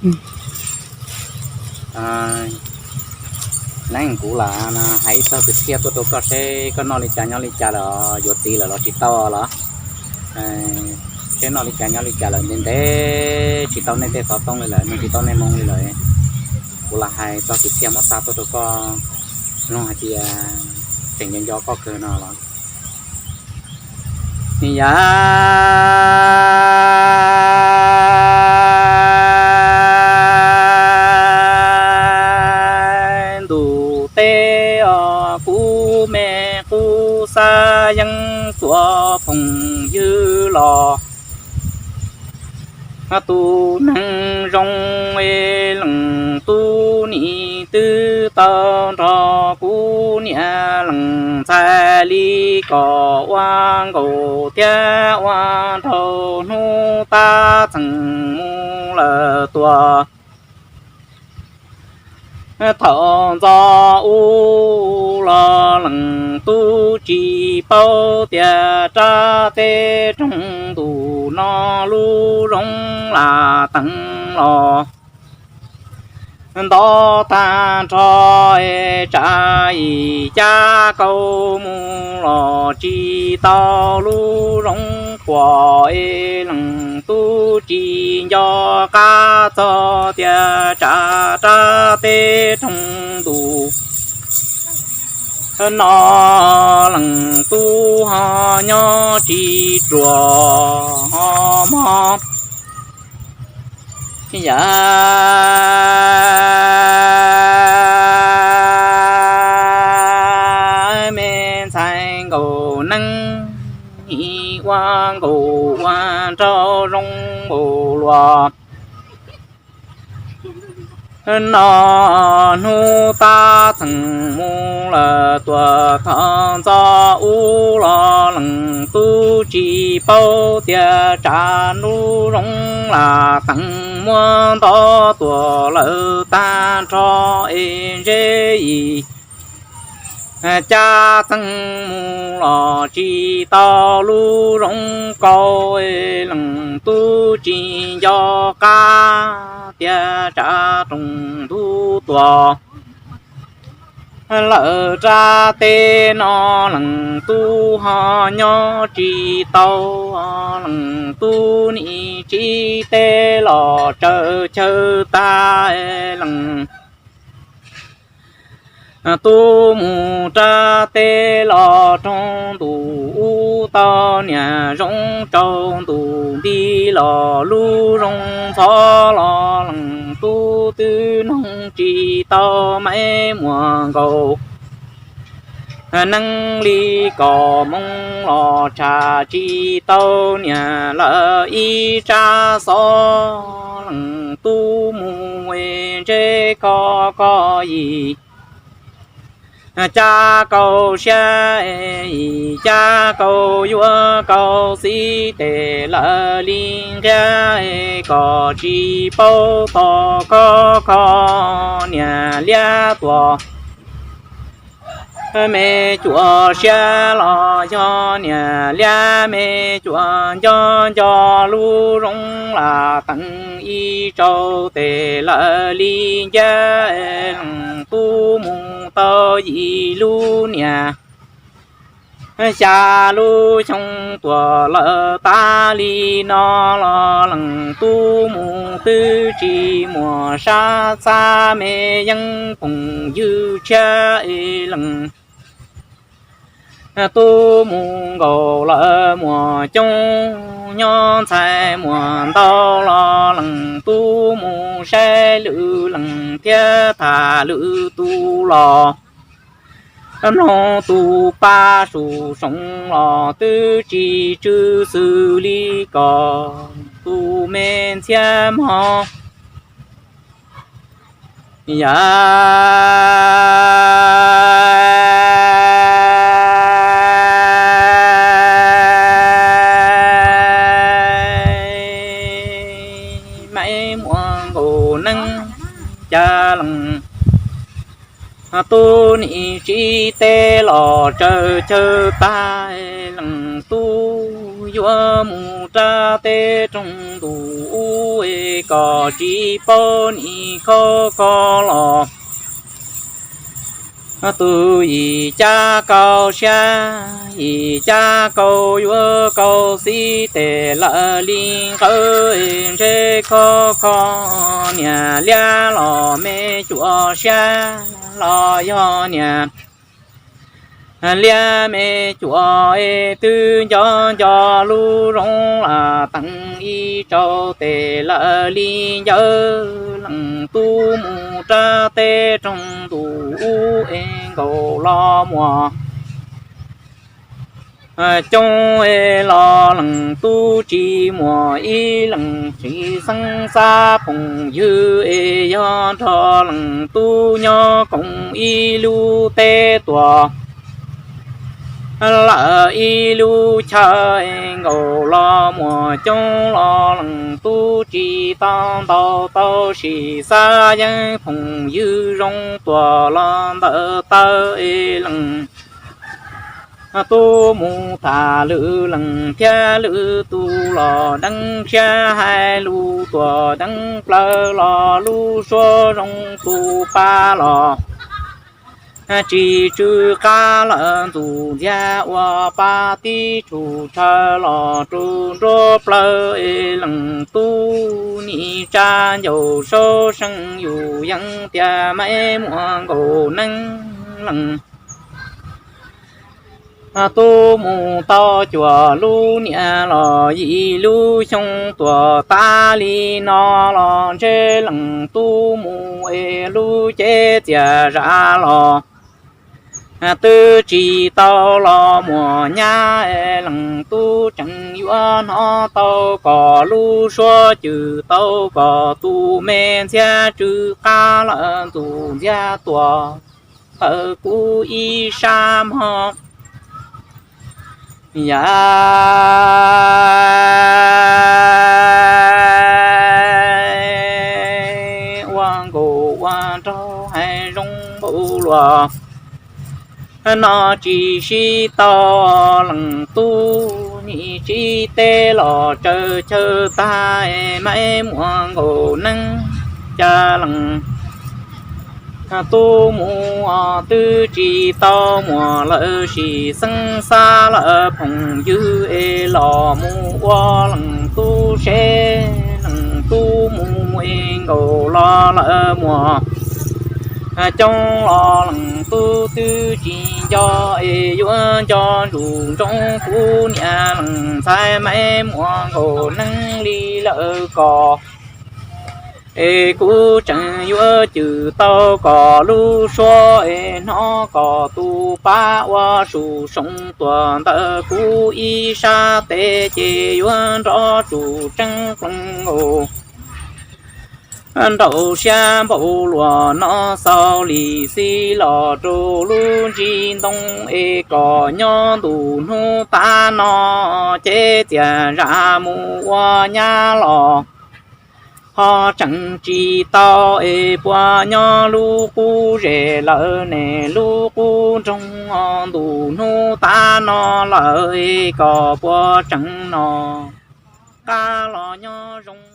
Neeb, kuv lam hais ib txog kwv txhiaj tuaj rau koj seb koj noj li cas nyob li cas lawm, yuav txiv lawm los tsis tau los? Seb noj li cas nyob li cas lawm, ntev ntev tsis tau nej tej xov tooj li lawm, nug tsis tau nej moo li lawm. Kuv lam hais txog kwv txhiaj muab xa tuaj rau koj mloog hais tias tseem nco nco koj kawg no los? Yam ntuj teb os, kuv me qub xav yeeb txhua phooj ywg los, tus neeg zoo es leej tub nim twb tau nrog kuv niam leej ntxhais li kom ua nkaus thiab ua nraug, hnub tab txeem mus lawm tuaj. Thaum ntxov ub los leej tub tsis paub tias rab teb roog ntuj no lub zoov lam teev los ntov tag nrho, es tsam yim cab kaus mus los tsis tau lub zoov quas, es leej tub tsis nco qab txog tias tsam rab teb roog ntuj no leej tub ho nyob tsis ruam ho mob. Yam me ntxhais nkaus neeb, ua nkaus ua nraug zoo npaum luas no, hnub tab txeem mus lawm tuaj. Thaum ntxov ub los leej tub tsis paub tias tsam lub zoov lam teev, muab ntov tuaj lawm tag nrho, es ntshe yim cab txeeg mus los tsis tau lub zoov kaus, es leej tub tsis nco qab tias tsam rooj ntug tuaj lawm rab teb no leej tub ho nyob tsis tau. Leej tub nim tsib teg los tsaws chaw tag, leej tub mus rab teb los raug ntuj ub tau niam zoo, tsaus ntuj nti los lub zoov ntxhov los leej tub twb noog tsis tau. Maiv muaj nkaus neeb li kaum moo los tsham tsis tau niam lawm ib tsab xov. Leej tub mus es ntshe kho kho yim cab kaus siab, yim cab kaus yuav kaus xib tes lawm li nqhiab, kom tsis paub tos kho kho niam liab tuaj. Me cuam siab los yog niam liab, me cuam nco nco lub zoov lam teev ib tsaus tes lawm li ncab. Leej tub mus tau yim lub niam, xya lub xyoo tuaj lawm tas li no los leej tub mus twb tsis muaj sab xab me yeeb phooj ywg tshiab. Leej tub mus nkaus lawm muaj coob, nyob ntxhais muaj ntau los leej tub mus saib lwm leej thiab tham lwm tus los mloog tus pab sum soom los twb tsis tsw xws li kom tus me ntxhiab mog. Yam maiv muaj nkaus neeb, cas leej tub nim tsib teg los tsaws chaw tag, leej tub yuav mus rau teb roog ntuj ub es kom tsis paub nim khov kho los. Tus yim cab kaum siab, yim cab kaum yuav kaum xib tes lawm li nqawd es ntshe khov kho niam liab los me cuam siab los yog niam liab me cuam es twb nco nco lub zoo los teem ib rau tes lawm li ncawd. Leej tub mus rau teb roog ntuj ub es nkaus los muaj coob es los leej tub tsis muaj ib leej txiv xeeb xab phooj ywg es yog nrog leej tub nyob koom ib lub teb tuam lawm ib lub chaw es nkaus los muaj coob los leej tub tsis tau ntaus tau sim xav yeeb phooj ywg zoo tuam los ntawm taw es leej tub mus tham lwm leej thiab lwm tus los deev siab hais lus tuam deev plaws los lub suab zoo tus pa los tsis tsw qab lawm ntxuj ntxiag ua pa tib tshum tshaw los rau nruab plawv es leej tub nim tsa ncauj saub seej yus yeeb tias Maiv Muaj nkaus neeb leej tub mus tau cuaj lub niam los yim lub xyoo tuam tas li no los ntshe leej tub mus es lub cev txias zam los twb tsis tau los muaj nyab es leej tub tseem yuav hnov tau kom lub suab cwm tau kom tus me ntxhiab tsw qab lawm ntxuj ntxiag tuam tawm kuv ib sab mog. Yam ua nkaus ua nraug hais zoo npaum luaj no tsis sib tau leej tub nim tsis teb los tsaws chaw tag Maiv Muaj nkaus neeb cas leej tub mus twb tsis tau muaj lawm sim xeeb xav lawm phooj ywg es los mus ua leej tub seb leej tub mus es nkaus los lawm muaj coob los leej tub twb tsis nco es yuav nco ntsuj ntsoov kuv niam leej ntxhais Maiv Muaj nkaus neeb li lawm ko es kuv tseem yuav cwm tau kom lub suab es hnov kom tus pab ua sum soom tuam ntawm kuv ib sab tes ces yuav nrov tsum tseeb plees nkaus nraum siab npaum luaj no xaus li xij los rau lub ntsis ntoo es kom nyob ntu hnub tas no cev txias zam mus ua nyab los ho tseem tsis tau es puas nyob lub qub zes lawm ne lub qub nroog ntu hnub tas no lawm es kom puas tseem no qab los nyob zoo